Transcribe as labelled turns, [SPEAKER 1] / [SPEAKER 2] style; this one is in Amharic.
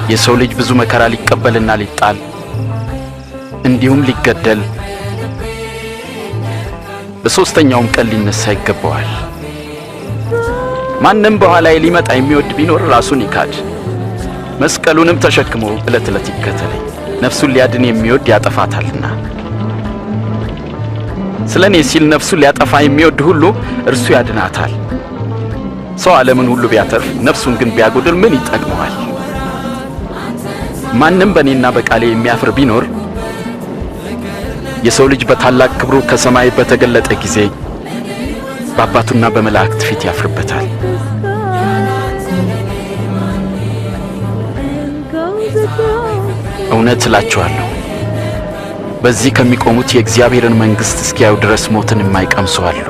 [SPEAKER 1] የሰው ልጅ ብዙ መከራ ሊቀበልና ሊጣል እንዲሁም ሊገደል በሦስተኛውም ቀን ሊነሣ ይገባዋል። ማንም በኋላዬ ሊመጣ የሚወድ ቢኖር ራሱን ይካድ፣ መስቀሉንም ተሸክሞ ዕለት ዕለት ይከተለኝ። ነፍሱን ሊያድን የሚወድ ያጠፋታልና፣ ስለ እኔ ሲል ነፍሱን ሊያጠፋ የሚወድ ሁሉ እርሱ ያድናታል። ሰው ዓለምን ሁሉ ቢያተርፍ ነፍሱን ግን ቢያጎድል ምን ይጠቅመዋል? ማንም በእኔና በቃሌ የሚያፍር ቢኖር የሰው ልጅ በታላቅ ክብሩ ከሰማይ በተገለጠ ጊዜ በአባቱና በመላእክት ፊት ያፍርበታል። እውነት እላችኋለሁ በዚህ ከሚቆሙት የእግዚአብሔርን መንግሥት እስኪያዩ ድረስ ሞትን የማይቀምሱ አሉ።